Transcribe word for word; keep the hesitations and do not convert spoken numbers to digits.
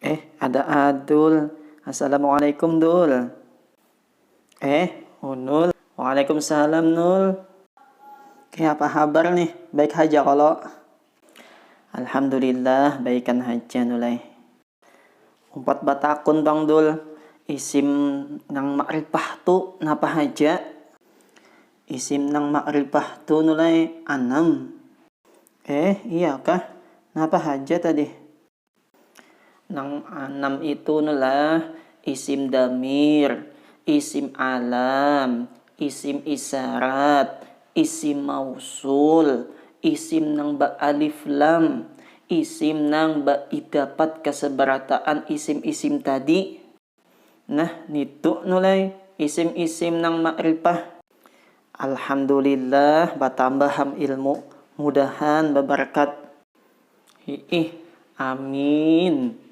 Eh, ada Adul. Assalamualaikum, Dul. Eh, Unul. Waalaikumsalam, Nul. Oke, apa habar nih? Baik haja kalo? Alhamdulillah, baikan haja, Nulai. Umpat batakun pang, Dul. Isim nang makrifah tu napa haja? Isim nang makrifah tu, Nulai, anam. Eh, iya kah? Napa haja tadi? Nang anam itu, Nulai, isim damir, isim alam, isim isyarat, isim mausul, isim nang baalif lam, isim nang baidapat kasabarataan isim-isim tadi. Nah, nitu, Nulai, isim-isim nang makrifah. Alhamdulillah, batambah ham ilmu. Mudahan babarkat. Hiih, amin.